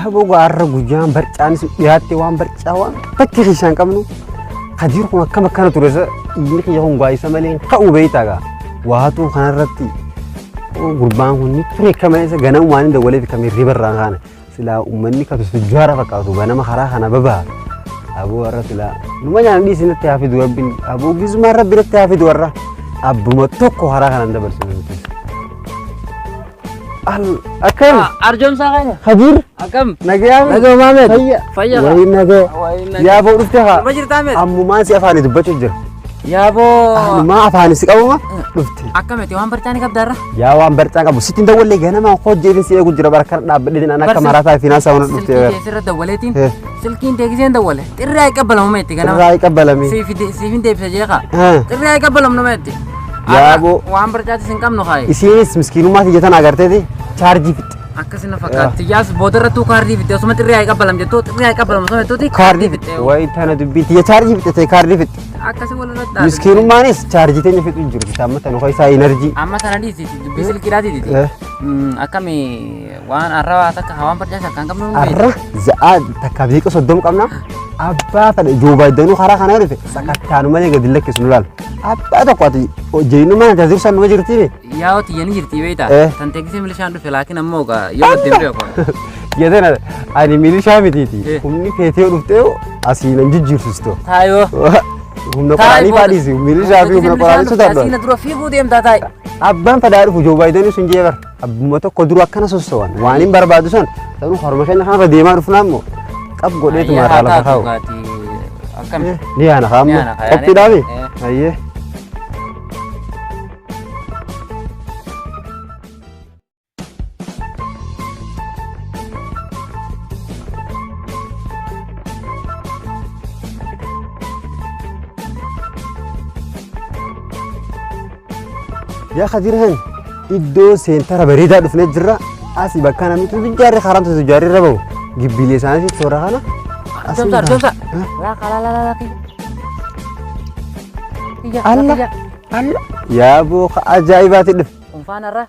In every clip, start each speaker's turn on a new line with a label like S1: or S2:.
S1: Yaa boo har'a guyyaan barcaanis dhiyaatte waan barcaa waan bakki keessaa hin qabnu. Kadiir kun akkam akkana ture isa inni kiyya kun gaa'isa malee hin ka'u beektaa gaa. Waatuu kanarratti gurbaan kun ni ture akka malee isa ganamumaan hin dawwalee fi kam hirriba irraa kaane. Silaa uummanni katu tujjaara fakkaatu ganama karaa kana baba'a. Aboo har'a silaa numa nyaan dhiisi natti haa fidu rabbiin aboo gisumaan rabbi natti haa fidu har'a. Abbuma tokko karaa kanaan dabarsinu nuti. Al akkam
S2: Arjoomsaa keenya.
S1: Kadiir
S2: Akkam.
S1: nagayaa
S2: Nagaa Maamed.
S1: Fayya.
S2: Fayya.
S1: Wayi nagaa. Yaa boo dhufte haa.
S2: Nama jirtaa Ahmed?
S1: Ammumaan si afaanii dubbachuu jira.
S2: Yaa boo.
S1: Ammumaa afaanii si qabuma dhufte.
S2: Akkamiti waan barcaa ni qabda irra?
S1: Yaa waan barcaa qabu sitti hin dawwallee ganamaan hojii si eegu jira bara kana dhaabbadhee an akka
S2: Barsi-
S1: maraataa fiinaasaa waan dhufte.
S2: Silkii keessirra dawwaleetiin.
S1: Eh.
S2: Silkiin deebiseen dawwale. Xirri haa qabbalamu meetti ganama.
S1: Irraa qabalame.
S2: Siif hin deebisa jeeqa.
S1: Eh.
S2: Xirri haa qabbalamu meetti.
S1: Yaa boo.
S2: Waan barcaatis hin qabnu kaaye.
S1: Isiinis miskiinummaa tiyya tana agarteeti chaarjii fixxe.
S2: Akkasina fakkaatti. Yaas boodarrattuu kaardii fitte osuma xirri haa qabbalam jettuu xirri haa qabbalam osuma jettuuti
S1: Kaardii fixxe. Wayi tana dubbii tiyya chaarjii fixxe ta'e kaardii fixxe.
S2: Akkasi walirratti dhaabde.
S1: Miskiinummaanis chaarjii teenya fixu hin jiru. Amma tana isaa enerjii.
S2: Amma sana dhiisiti dubbii silkiidhaatiiti.
S1: Eh.
S2: Akkami waan arrabaa takka waan barcaa kan qabnu nu
S1: Arra za'aa takka beeqa 30 qabna. Abbaa fedhe Joo Baayidanuu karaa kanaa dhufe sakattaanu malee gadi lakkisu nu laala. Abbaa tokko ati jeenyummaan ati dursan numa jirtiini.
S2: Yaa'oo tiyyanii jirti beektaa.
S1: Eh.
S2: Tan teeksisee milishaan dhufe laakiin ammoo gaa yoo baddeen beeku.
S1: Jedhan ani milishaa mitiiti.
S2: Eh.
S1: Humni feetee dhuftee asii nan jijjiirsistu.
S2: Taayoo.
S1: Humna qoraanii faadhiisi. Milishaa fi humna qoraanii sodaadha.
S2: Asiin dura fiiguu deemtaa taa'i.
S1: Abbaan fedhaa dhufu Joo Baayidanuu sun jee bara. Abbuma tokko dura akkana sossoban waan hin barbaadu san sanuu horma keenya kanarra deemaa dhufnaa immoo qab godheetuma irraa lafa kaa'u.
S2: Akkami.
S1: Ni yaana
S2: Ni
S1: kaa'amma.
S2: yaana kaa'ame.
S1: Qophiidhaafi?
S2: Eh.
S1: Ayyee. Yaa Kadiir hen iddoo seentara bareedaa dhufnee jirra. Asii bakka namni tujjaarri karaan tujjaarri irra bahu gibbiilee isaaniitti toora kana.
S2: Arjoomsa arjoomsa. Laa laa laa laa kiyya.
S1: Alla alla yaa boo ka ajaa'ibaati dhufe.
S2: Kunfaan irra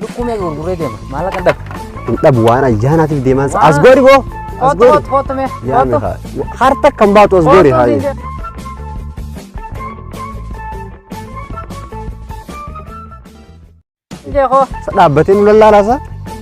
S2: lukkuu meeqa gurguree deema maallaqa dhabu.
S1: Hin dhabu waan ayyaanaatiif deeman as goori boo as
S2: Kootu
S1: goori.
S2: kootu kootu mee
S1: Yaa
S2: kootu.
S1: meeqa harta kan baatu as goori
S2: Kootu
S1: haa.
S2: siin jedhe. Jee koo.
S1: Sa dhaabbatee nu lallaalaasa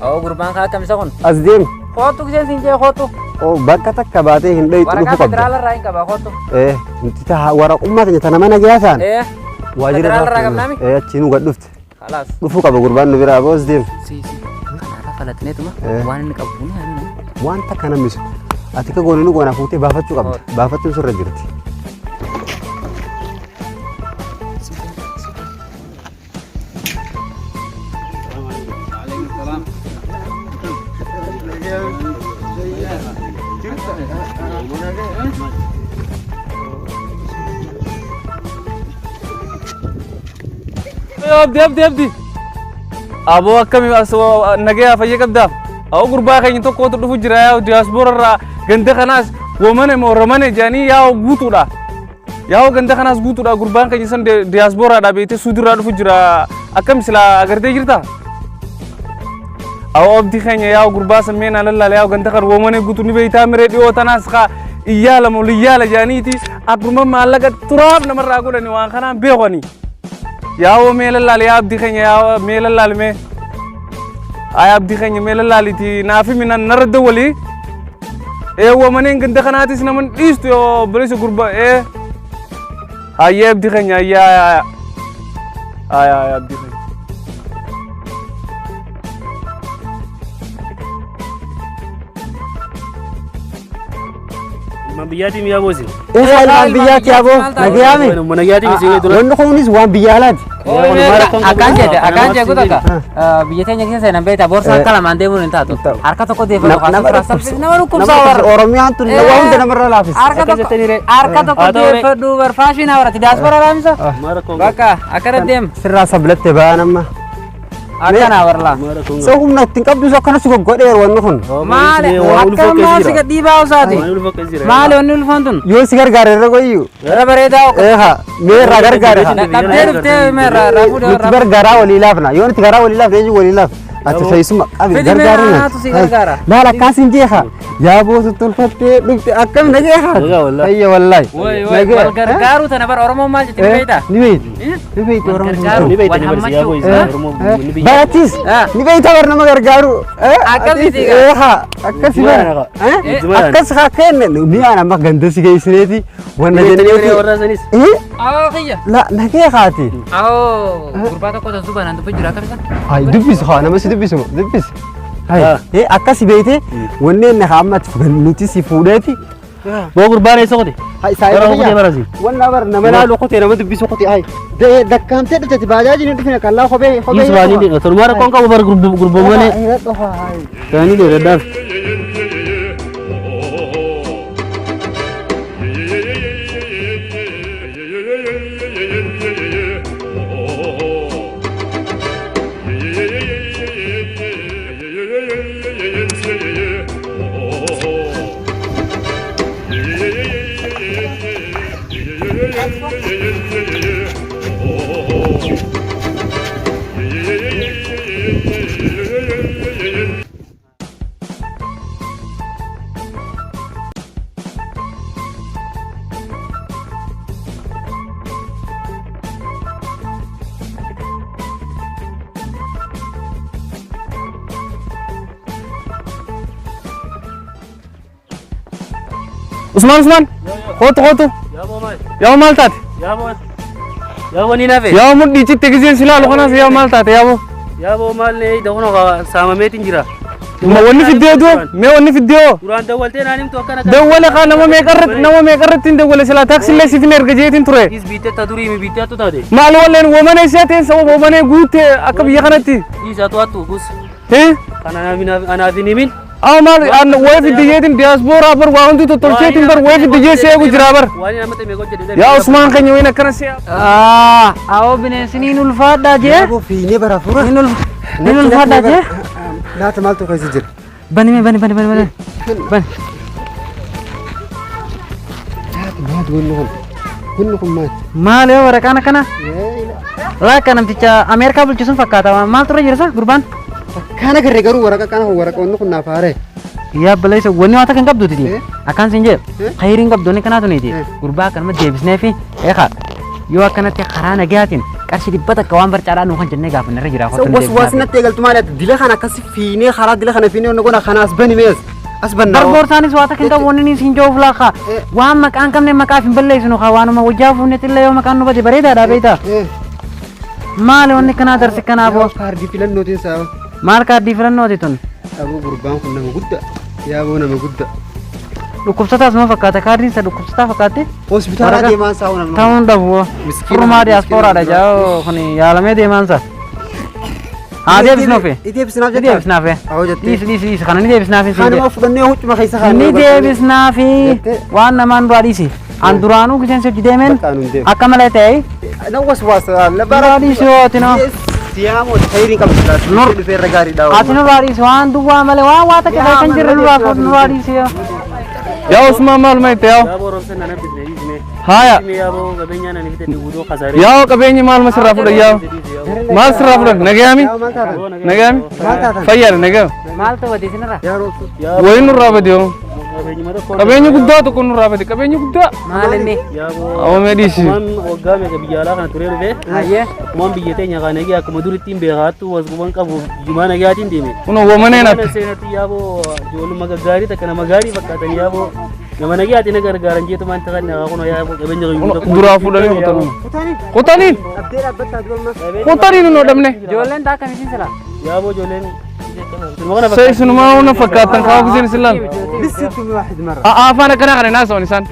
S2: Oo gurbaan kaa akkam isa kun.
S1: as deemi.
S2: Kootu giseen siin jee kootu.
S1: Oo bakka takka baatee hin dhayitu
S2: Waraqaa
S1: dhufuu qabda.
S2: federaala irraa hin qaba kootu.
S1: Eh nuti ta'a waraqummaa teenya tana mana gahaa ta'an.
S2: Eh
S1: Waajjira
S2: federaala irraa qabnaami?
S1: Eh achi nu gad dhufte.
S2: Khalaas.
S1: Dhufuu qaba gurbaan nu biraa boos deemi.
S2: Si si. Kanaarraa falatneetuma
S1: Eh.
S2: waan inni qabu ni haamina.
S1: Wanta kana misu. Ati ka goone nu goona fuutee baafachuu qabda. Baafachuun sirra jirti.
S3: Abdi abdi abdi. Aboo akkami as nagayaa fayya qabdaa? Aboo gurbaa keenya tokkotu dhufu jira yaa diyaaspoora irraa ganda kanaas wamane moo ramane jedhanii yaa guutuudha. Yaa ganda kanaas guutuudha gurbaan keenya san diyaaspooraadhaa beektee suudirraa dhufu jira. Akkam silaa agartee jirtaa? Aboo abdii keenya yaa gurbaa san mee naa lallaala yaa ganda kan wamane guutu ni beektaa miree dhiyoo tanaas kaa iyyaala moo liyyaala jedhaniiti akkuma maallaqa turaaf namarraa godhani waan kanaan beekani. Yaa'oo mee lallaali yaa abdii keenya yaa mee lallaali mee. Haa abdii keenya mee lallaaliiti naafi minan narra dawwali. Ee wamaneen ganda kanaatis naman dhiistu yoo obboleessa gurba ee. Hayyee abdii keenya hayyee hayaa. Hayaa hayaa abdii keenya.
S4: Ilmaan biyyaatiin mi'a boosin.
S1: Eessa ilmaan biyyaatti yaa boo nagayaame.
S4: Mana biyyaatiin isin dura.
S1: Wanni kunis waan biyya alaati.
S2: Akkaan jedhe akkaan jedhe takka biyya teenya keessa seenan beektaa boorsaa harka lamaan deemuun hin taatu.
S1: Ta'u.
S2: Harka tokko deeffatu kaasuu nama dhukkubsaa warra.
S1: Oromiyaan tun waa hunda namarraa laafis.
S2: Harka tokko harka tokko deeffadhu bar faashinaa barate diyaaspooraa laamsa. Bakka akkana deem
S1: Sirraa sablatte ba'an amma.
S2: akkanaa warra.
S1: Soo humna ittiin qabdu soo akkanas goggodheeru wanni kun.
S2: Maali akkam maal si gadhiibaa usaati. Maali wanni ulfoon tun.
S1: Yoo si gargaare irra qoyyu.
S2: Irra bareedaa oka.
S1: Eeha mee irraa gargaare.
S2: Qabdee dhuftee mee irraa fuudhee
S1: Nuti bar garaa walii laafna. Yoo nuti garaa walii laafne eenyu walii laafna. Ati keessuma qabi
S2: Fidi mee
S1: gargaaru
S2: anaatu si gargaara.
S1: Laal akkasin jeeqa. Yaa boosu tolfattee dhufte akkam na jeeqa.
S4: Nagaa wallahi.
S1: Ayya wallahi.
S2: Woy woy wal gargaaruu tana bar Oromoon maal jetti ni beektaa?
S1: Ni beekti. Ni beekti
S2: Wal
S1: Oromoon.
S2: gargaaru.
S4: Ni beekta
S2: Wal
S4: ni barsi yaa
S2: hammachuu.
S4: booyis Oromoo ni biyya.
S1: Baratis
S2: Ah.
S1: ni beekta bar nama gargaaru.
S2: Akkasii gaa.
S1: Haa akkasi bara. Akkas haa kenne ni aan amma ganda si geessineeti. Wanna
S4: Ni beekta
S1: jenneeti.
S4: warra sanis.
S2: Awoo kiyya.
S1: La nagee haati.
S2: Awoo gurbaa tokko tasuu banaan dubbi jira akkam isa?
S1: Hay dubbisu haa nama si dubbisu dubbisi. Hay akkasi beekte wanneen na haa amma nuti si fuudheeti.
S4: Boo gurbaan eessa qote?
S1: Hay saayiba
S4: Bara qotee barasi.
S1: Wanna bar nama laalu qotee nama dubbisu qotee hay. Dakkaamtee dhufte baajaaji ni dhufine kallaa kophee kophee.
S4: Dhiis waan inni tonumaa rakkoon qabu bara gurbaa malee. Taani dheeradhaaf.
S3: Usmaan Usmaan kootu kootu. Yaa maal taate?
S4: Yaa boo ni nafe.
S3: Yaa mudhii citte giseen si laalu kanaas yaa maal taate yaa boo?
S4: Yaa boo maal ne dakuna saamameetiin jira.
S3: Ma wanni fiddee doo mee wanni fiddee hoo?
S4: Duraan dawwaltee naan himtu akkana.
S3: Dawwale kaa nama meeqarratti nama meeqarratti hin dawwale silaa taaksiillee siif hin erga jeetiin ture.
S4: Is biittee ta durii mi biittee hattu taate.
S3: Maali walleen wamana ishee ta'een sababa wamanee guutte akka biyya kanatti.
S4: Is hattu hattu gus.
S3: Hee?
S4: Kan anaaf hin himin.
S3: Aw maal wayi fidde jeetiin diyaaspooraa bar waa hundi tottolcheetiin bar wayi fidde jee si eegu jira bar.
S4: Waan nama ta'e meeqa hojjete.
S3: Yaa Usmaan keenya wayin akkana si
S2: Awoo bineensi ni ulfaadhaa jee.
S1: Yaaboo fiinee bara fuura.
S2: Ni ulfaadhaa jee.
S1: Laata maaltu keessa jira?
S2: Bani mee bani bani bani bani. Bani.
S1: Laata maali wanni kun? Wanni kun maali?
S2: Maal yoo waraqaan akkana? Laakka namticha Ameerikaa bulchu sun fakkaata. Maaltu irra jira sa gurbaan?
S1: Kana garee garuu waraqa kana waraqa wanni kun naaf haaree.
S2: Yaa baleessa wanni waan takka hin qabduuti. Akkaan siin jedhe khayriin hin qabdu wanni kanaatu niiti.
S1: Eh.
S2: Gurbaa akkanuma deebisnee fi eegaa yoo akkanatti karaa nagayaatiin qarshii 100 waan barcaadhaa nuu kan jennee gaafanne irra jira.
S1: So waswaasni natti eegaltu maali ati dila kana akkasi fiinee karaa dila kana fiinee wanni kun kanaas bani mees as bannaa.
S2: Barboorsaanis waa takka hin qabu wanni inni siin jiruuf laaka. Waan maqaan hin qabne maqaaf hin balleessinu kaa waanuma wajjaa fuunnetti illee yoo maqaan nu bade bareedaadha beektaa. Maali wanni kanaa darsi kanaa boo?
S1: Kaardii filannootiin saa.
S2: Maal kaardii filannooti tun?
S1: Aboo gurbaan kun nama guddaa. Yaaboo nama guddaa.
S2: Dhukkubsataas ma fakkaata kaardiin isa dhukkubsataa fakkaatti?
S1: Hospitaala
S2: Waraqaa-
S1: deemaan saa namni.
S2: Ta'uun dhabu.
S1: Miskiina-
S2: Furmaa diyaaspooraadha
S1: miskiina
S2: jaa kun yaalamee deemaan sa. Haa deebisnuufi.
S1: Ni deebisnaaf
S2: Ni
S1: jettaa?
S2: deebisnaafi.
S1: Haa jettee.
S2: Dhiisi dhiisi dhiisi kana ni deebisnaafi siin
S1: Kanuma
S2: jedhe.
S1: fudhannee huccuma keessa kaa'annee
S2: Ni deebisnaafi
S1: Jettee.
S2: waan namaan duraa dhiisi. An duraanuu giseen si hojii deemeen
S1: Bakka anu hin deemu.
S2: akka malee ta'e
S1: Na waswaasa.
S2: Duraa dhiisi yoo ati noo.
S1: Siyaamoo khayriin qabdu laata. Nur dhufee irra gaariidha.
S2: Ati nurraa dhiisi waan duwwaa malee waan waa takka kan jirre nurraa fuudhu nurraa dhiisi yoo.
S3: Yaa Usmaan maal ma itti yaa?
S4: Yaa boo roobsa nana bitne dhiisne.
S3: Haaya.
S4: Yaa boo qabeenyaa nani bitne guutuu kasaaree.
S3: Yaa qabeenyi maal ma sirraa fudhan yaa? Maal sirraa fudhan? Nagayaami?
S1: Maal taatan?
S3: Nagayaami?
S1: Maal taatan?
S3: Fayyaadha nagayaami.
S2: Maaltu bade isinirraa?
S1: Yaa roobsu.
S3: Wayi nurraa bade yoo.
S4: Qabeenyuma tokko.
S3: Qabeenyi guddaa tokko nurraa bade qabeenya guddaa.
S2: Maal inni?
S4: Yaa boo.
S3: Awwa mee dhiisi.
S4: Akkumaan waggaa meeqa biyya alaa kana turee dhufee.
S2: Hayyee.
S4: Akkumaan biyya teenya kana eegee akkuma duritti hin beekaattu wasguban qabu biyyumaa nagayaatiin deeme.
S3: Kun wamaneen
S4: Mana
S3: hatte.
S4: seenatti yaa boo ijoollummaa gaggaarii takka nama gaarii fakkaatan yaa boo nama nagayaatiin na gargaaran jeetumaan takan kun yaa boo qabeenya qabu.
S3: Duraa fuudhanii kutanii. Kutaniin.
S1: Abdee dhaabbattaa dura
S3: Kutaniin nu dhabne.
S2: Ijoolleen taa akkamitiin silaa?
S4: Yaa boo ijoolleen.
S3: Sa isinumaa hunda fakkaatan kaa giseen isin laal.
S1: Lisitu waahid marra.
S3: Afaan akkanaa kana hinaasawan isaan.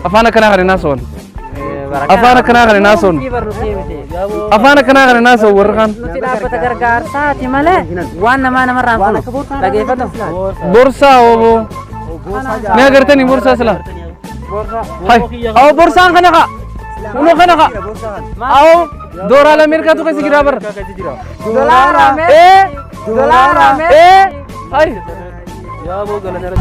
S3: Afaan akkanaa kana hinaasawan. Afaan akkanaa kana hinaasawan. Afaan akkanaa kana hinaasawan warri kaan.
S2: Nuti dhaabbata gargaarsaati malee waan namaa namarraa hin fuunu. Dhageeffatu.
S3: Borsaa oboo. Ni agartanii borsaa silaa. Hay. Awo borsaan kana kaa. Kunoo kana kaa. Awo dooraal Ameerikaatu keessa jira bara.
S2: Dolaara mee?
S3: Ee.
S2: Dolaara mee?
S3: Ee. Hay.
S4: Yaa boo galata.